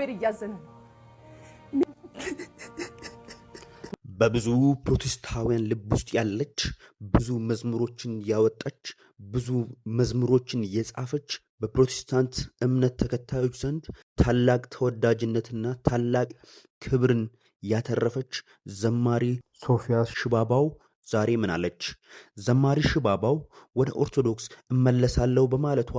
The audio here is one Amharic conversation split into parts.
እግዚአብሔር እያዘነ ነው። በብዙ ፕሮቴስታውያን ልብ ውስጥ ያለች፣ ብዙ መዝሙሮችን ያወጣች፣ ብዙ መዝሙሮችን የጻፈች፣ በፕሮቴስታንት እምነት ተከታዮች ዘንድ ታላቅ ተወዳጅነትና ታላቅ ክብርን ያተረፈች ዘማሪ ሶፊያ ሽባባው ዛሬ ምን አለች? ዘማሪ ሽባባው ወደ ኦርቶዶክስ እመለሳለሁ በማለቷ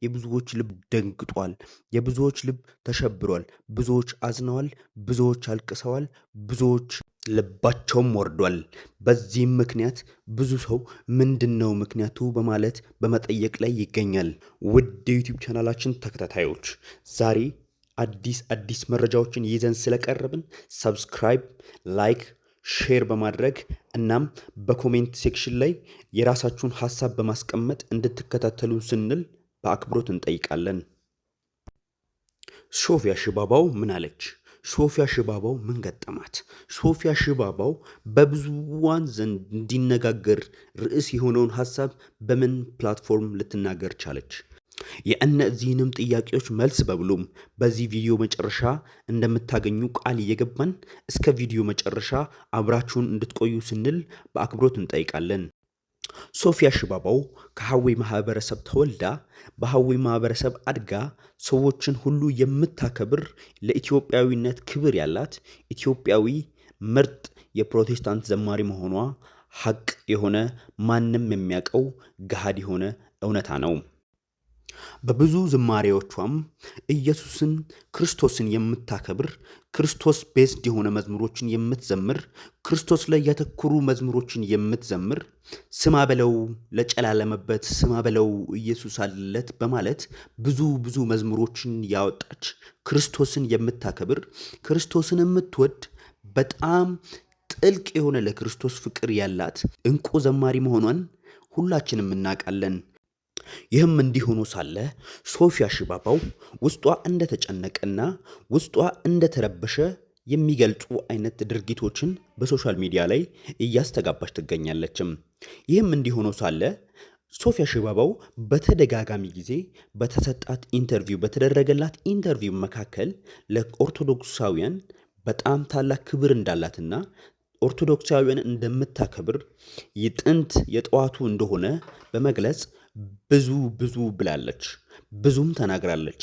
የብዙዎች ልብ ደንግጧል። የብዙዎች ልብ ተሸብሯል። ብዙዎች አዝነዋል። ብዙዎች አልቅሰዋል። ብዙዎች ልባቸውም ወርዷል። በዚህም ምክንያት ብዙ ሰው ምንድን ነው ምክንያቱ በማለት በመጠየቅ ላይ ይገኛል። ውድ የዩቲዩብ ቻናላችን ተከታታዮች፣ ዛሬ አዲስ አዲስ መረጃዎችን ይዘን ስለቀረብን subscribe፣ like፣ share በማድረግ እናም በ comment section ላይ የራሳችሁን ሀሳብ በማስቀመጥ እንድትከታተሉ ስንል በአክብሮት እንጠይቃለን። ሶፊያ ሽባባው ምን አለች? ሶፊያ ሽባባው ምን ገጠማት? ሶፊያ ሽባባው በብዙዋን ዘንድ እንዲነጋገር ርዕስ የሆነውን ሀሳብ በምን platform ልትናገር ቻለች? የእነዚህንም ጥያቄዎች መልስ በብሉም በዚህ ቪዲዮ መጨረሻ እንደምታገኙ ቃል እየገባን እስከ ቪዲዮ መጨረሻ አብራችሁን እንድትቆዩ ስንል በአክብሮት እንጠይቃለን። ሶፊያ ሽባባው ከሀዊ ማህበረሰብ ተወልዳ በሀዊ ማህበረሰብ አድጋ ሰዎችን ሁሉ የምታከብር፣ ለኢትዮጵያዊነት ክብር ያላት ኢትዮጵያዊ ምርጥ የፕሮቴስታንት ዘማሪ መሆኗ ሀቅ የሆነ፣ ማንም የሚያውቀው ገሃድ የሆነ እውነታ ነው። በብዙ ዝማሬዎቿም ኢየሱስን ክርስቶስን የምታከብር፣ ክርስቶስ based የሆነ መዝሙሮችን የምትዘምር፣ ክርስቶስ ላይ ያተኮሩ መዝሙሮችን የምትዘምር፣ ስማ በለው ለጨላለመበት፣ ስማ በለው ኢየሱስ አለለት በማለት ብዙ ብዙ መዝሙሮችን ያወጣች፣ ክርስቶስን የምታከብር፣ ክርስቶስን የምትወድ፣ በጣም ጥልቅ የሆነ ለክርስቶስ ፍቅር ያላት እንቁ ዘማሪ መሆኗን ሁላችንም እናውቃለን። ይህም እንዲህ ሆኖ ሳለ ሶፊያ ሽባባው ውስጧ እንደተጨነቀና ውስጧ እንደተረበሸ የሚገልጹ አይነት ድርጊቶችን በ social media ላይ እያስተጋባች ትገኛለችም። ይህም እንዲህ ሆኖ ሳለ ሶፊያ ሽባባው በተደጋጋሚ ጊዜ በተሰጣት interview፣ በተደረገላት interview መካከል ለኦርቶዶክሳውያን በጣም ታላቅ ክብር እንዳላትና ኦርቶዶክሳውያን እንደምታከብር፣ የጥንት የጠዋቱ እንደሆነ በመግለጽ ብዙ ብዙ ብላለች፣ ብዙም ተናግራለች።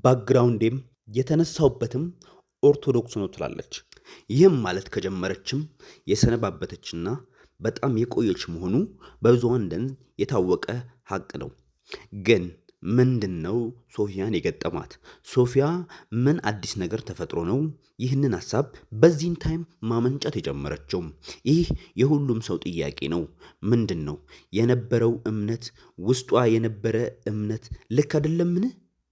Background ኤም የተነሳውበትም ኦርቶዶክስ ነው ትላለች። ይህም ማለት ከጀመረችም የሰነባበተችና በጣም የቆየች መሆኑ በብዙሃን ዘንድ የታወቀ ሀቅ ነው። ግን ምንድን ነው ሶፊያን የገጠማት? ሶፊያ ምን አዲስ ነገር ተፈጥሮ ነው ይህንን ሀሳብ በዚህን time ማመንጨት የጀመረችው? ይህ የሁሉም ሰው ጥያቄ ነው። ምንድን ነው የነበረው እምነት? ውስጧ የነበረ እምነት ልክ አይደለምን?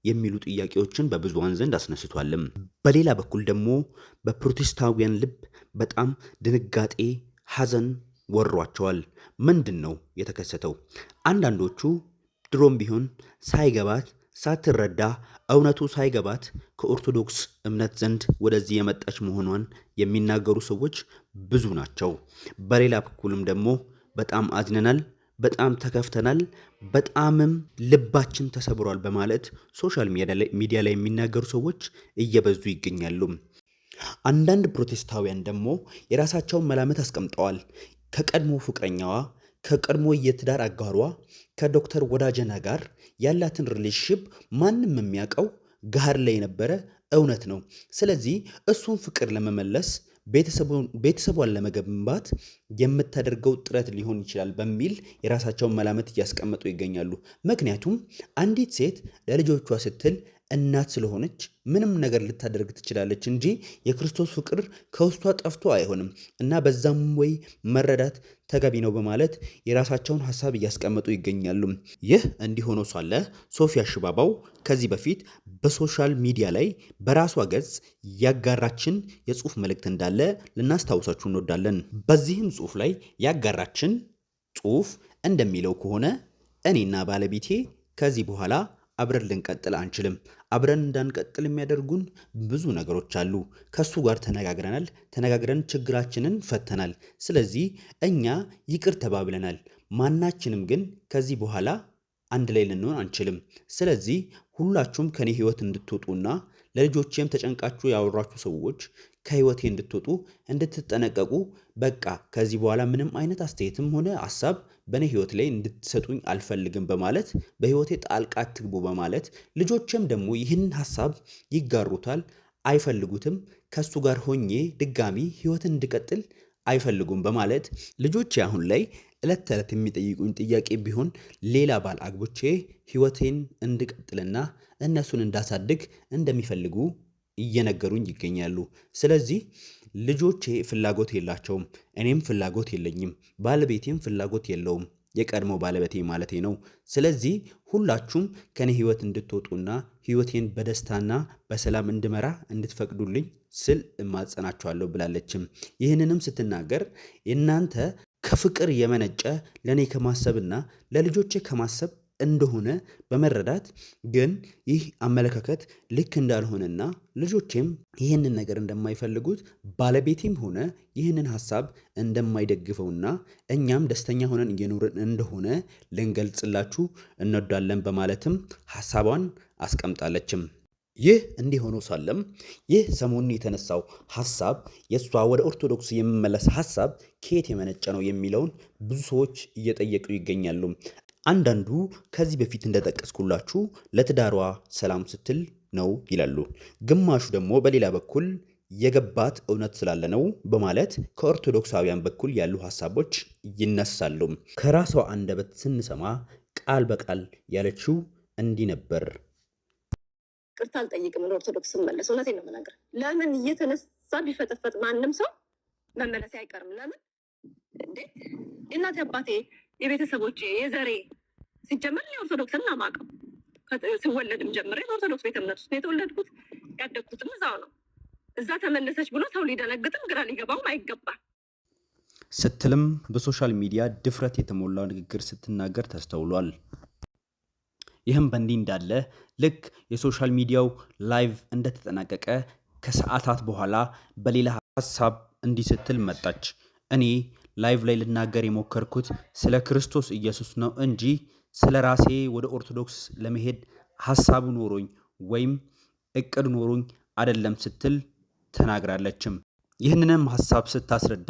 የሚሉ ጥያቄዎችን በብዙሃን ዘንድ አስነስቷልም። በሌላ በኩል ደግሞ በፕሮቴስታውያን ልብ በጣም ድንጋጤ፣ ሐዘን ወሯቸዋል። ምንድን ነው የተከሰተው? አንዳንዶቹ ድሮም ቢሆን ሳይገባት፣ ሳትረዳ፣ እውነቱ ሳይገባት ከኦርቶዶክስ እምነት ዘንድ ወደዚህ የመጣች መሆኗን የሚናገሩ ሰዎች ብዙ ናቸው። በሌላ በኩልም ደግሞ በጣም አዝነናል፣ በጣም ተከፍተናል፣ በጣምም ልባችን ተሰብሯል በማለት social media ላይ የሚናገሩ ሰዎች እየበዙ ይገኛሉ። አንዳንድ ፕሮቴስታውያን ደግሞ የራሳቸውን መላምት አስቀምጠዋል። ከቀድሞ ፍቅረኛዋ፣ ከቀድሞ የትዳር አጋሯ ከዶክተር ወዳጀነህ ጋር ያላትን relationship ማንም የሚያውቀው ገሃድ ላይ የነበረ እውነት ነው። ስለዚህ እሱን ፍቅር ለመመለስ፣ ቤተሰቧን ለመገንባት የምታደርገው ጥረት ሊሆን ይችላል በሚል የራሳቸውን መላምት እያስቀመጡ ይገኛሉ። ምክንያቱም አንዲት ሴት ለልጆቿ ስትል እናት ስለሆነች ምንም ነገር ልታደርግ ትችላለች እንጂ የክርስቶስ ፍቅር ከውስጧ ጠፍቶ አይሆንም እና በዛም ወይ መረዳት ተገቢ ነው በማለት የራሳቸውን ሀሳብ እያስቀመጡ ይገኛሉ። ይህ እንዲህ ሆኖ ሳለ ሶፊያ ሽባባው ከዚህ በፊት በ social media ላይ በራሷ ገጽ ያጋራችን የጽሁፍ መልእክት እንዳለ ልናስታውሳችሁ እንወዳለን። በዚህም ጽሁፍ ላይ ያጋራችን ጽሁፍ እንደሚለው ከሆነ እኔና ባለቤቴ ከዚህ በኋላ አብረን ልንቀጥል አንችልም። አብረን እንዳንቀጥል የሚያደርጉን ብዙ ነገሮች አሉ። ከሱ ጋር ተነጋግረናል። ተነጋግረን ችግራችንን ፈተናል። ስለዚህ እኛ ይቅር ተባብለናል። ማናችንም ግን ከዚህ በኋላ አንድ ላይ ልንሆን አንችልም። ስለዚህ ሁላችሁም ከኔ ህይወት እንድትወጡና ለልጆቼም ተጨንቃችሁ ያወራችሁ ሰዎች ከህይወቴ እንድትወጡ እንድትጠነቀቁ፣ በቃ ከዚህ በኋላ ምንም አይነት አስተያየትም ሆነ ሀሳብ በእኔ ህይወት ላይ እንድትሰጡኝ አልፈልግም በማለት፣ በህይወቴ ጣልቃ አትግቡ በማለት፣ ልጆቼም ደግሞ ይህን ሀሳብ ይጋሩታል፣ አይፈልጉትም፣ ከሱ ጋር ሆኜ ድጋሚ ህይወትን እንድቀጥል አይፈልጉም በማለት፣ ልጆቼ አሁን ላይ ዕለት ተዕለት የሚጠይቁኝ ጥያቄ ቢሆን ሌላ ባል አግብቼ ህይወቴን እንድቀጥልና እነሱን እንዳሳድግ እንደሚፈልጉ እየነገሩኝ ይገኛሉ። ስለዚህ ልጆቼ ፍላጎት የላቸውም፣ እኔም ፍላጎት የለኝም፣ ባለቤቴም ፍላጎት የለውም፣ የቀድሞ ባለቤቴ ማለቴ ነው። ስለዚህ ሁላችሁም ከኔ ህይወት እንድትወጡና ህይወቴን በደስታና በሰላም እንድመራ እንድትፈቅዱልኝ ስል እማጸናችኋለሁ ብላለችም። ይህንንም ስትናገር የእናንተ ከፍቅር የመነጨ ለእኔ ከማሰብና ለልጆቼ ከማሰብ እንደሆነ በመረዳት፣ ግን ይህ አመለካከት ልክ እንዳልሆነና ልጆቼም ይህንን ነገር እንደማይፈልጉት፣ ባለቤቴም ሆነ ይህንን ሀሳብ እንደማይደግፈውና እኛም ደስተኛ ሆነን እየኖርን እንደሆነ ልንገልጽላችሁ እንወዳለን በማለትም ሀሳቧን አስቀምጣለችም። ይህ እንዲህ ሆኖ ሳለም ይህ ሰሞኑን የተነሳው ሀሳብ፣ የእሷ ወደ ኦርቶዶክስ የመመለስ ሀሳብ ከየት የመነጨ ነው የሚለውን ብዙ ሰዎች እየጠየቁ ይገኛሉ። አንዳንዱ ከዚህ በፊት እንደጠቀስኩላችሁ ለትዳሯ ሰላም ስትል ነው ይላሉ። ግማሹ ደግሞ በሌላ በኩል የገባት እውነት ስላለ ነው በማለት ከኦርቶዶክሳውያን በኩል ያሉ ሀሳቦች ይነሳሉ። ከራሷ አንደበት ስንሰማ ቃል በቃል ያለችው እንዲህ ነበር። ይቅርታ አልጠይቅም። ወደ ኦርቶዶክስ ስመለስ እውነቴን ነው የምነግርህ። ለምን እየተነሳ ቢፈጠፈጥ ማንም ሰው መመለሴ አይቀርም። ለምን እንዴ፣ የእናቴ አባቴ፣ የቤተሰቦቼ፣ የዘሬ፣ ሲጀመር የኦርቶዶክስን አማውቀው ስወለድም ጀምሬ በኦርቶዶክስ ቤተ እምነት ውስጥ ነው የተወለድኩት፣ ያደግኩትም እዛው ነው። እዛ ተመለሰች ብሎ ሰው ሊደነግጥም ግራ ሊገባውም አይገባም። ስትልም በ social media ድፍረት የተሞላው ንግግር ስትናገር ተስተውሏል። ይህም በእንዲህ እንዳለ ልክ የ social media ው live እንደተጠናቀቀ ከሰዓታት በኋላ በሌላ ሀሳብ እንዲህ ስትል መጣች። እኔ live ላይ ልናገር የሞከርኩት ስለ ክርስቶስ ኢየሱስ ነው እንጂ ስለ ራሴ ወደ ኦርቶዶክስ ለመሄድ ሀሳቡ ኖሮኝ ወይም እቅድ ኖሮኝ አይደለም ስትል ተናግራለችም። ይህንንም ሀሳብ ስታስረዳ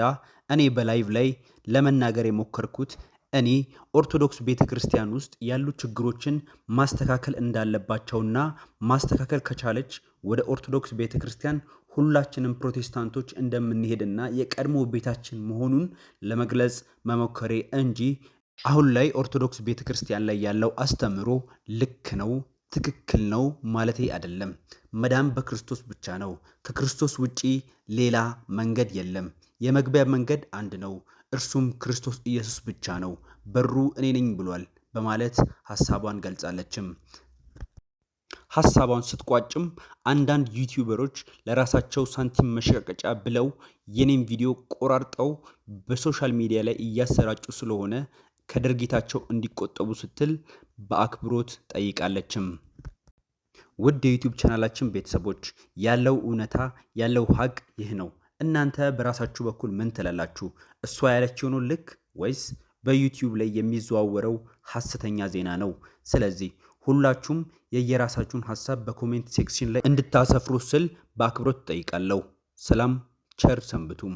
እኔ በ live ላይ ለመናገር የሞከርኩት እኔ ኦርቶዶክስ ቤተ ክርስቲያን ውስጥ ያሉ ችግሮችን ማስተካከል እንዳለባቸውና ማስተካከል ከቻለች ወደ ኦርቶዶክስ ቤተ ክርስቲያን ሁላችንም ፕሮቴስታንቶች እንደምንሄድና የቀድሞ ቤታችን መሆኑን ለመግለጽ መሞከሬ እንጂ አሁን ላይ ኦርቶዶክስ ቤተ ክርስቲያን ላይ ያለው አስተምህሮ ልክ ነው፣ ትክክል ነው ማለቴ አይደለም። መዳን በክርስቶስ ብቻ ነው። ከክርስቶስ ውጪ ሌላ መንገድ የለም። የመግቢያ መንገድ አንድ ነው፣ እርሱም ክርስቶስ ኢየሱስ ብቻ ነው። በሩ እኔ ነኝ ብሏል በማለት ሀሳቧን ገልጻለችም። ሀሳቧን ስትቋጭም አንዳንድ ዩቲዩበሮች ለራሳቸው ሳንቲም መሸቀጫ ብለው የኔን ቪዲዮ ቆራርጠው በ social media ላይ እያሰራጩ ስለሆነ ከድርጊታቸው እንዲቆጠቡ ስትል በአክብሮት ጠይቃለችም። ውድ የዩቲዩብ ቻናላችን ቤተሰቦች፣ ያለው እውነታ፣ ያለው ሀቅ ይህ ነው። እናንተ በራሳችሁ በኩል ምን ትላላችሁ? እሷ ያለችው ነው ልክ ወይስ በዩቲዩብ ላይ የሚዘዋወረው ሀሰተኛ ዜና ነው? ስለዚህ ሁላችሁም የየራሳችሁን ሀሳብ በ comment section ላይ እንድታሰፍሩ ስል በአክብሮት እጠይቃለሁ። ሰላም፣ ቸር ሰንብቱም።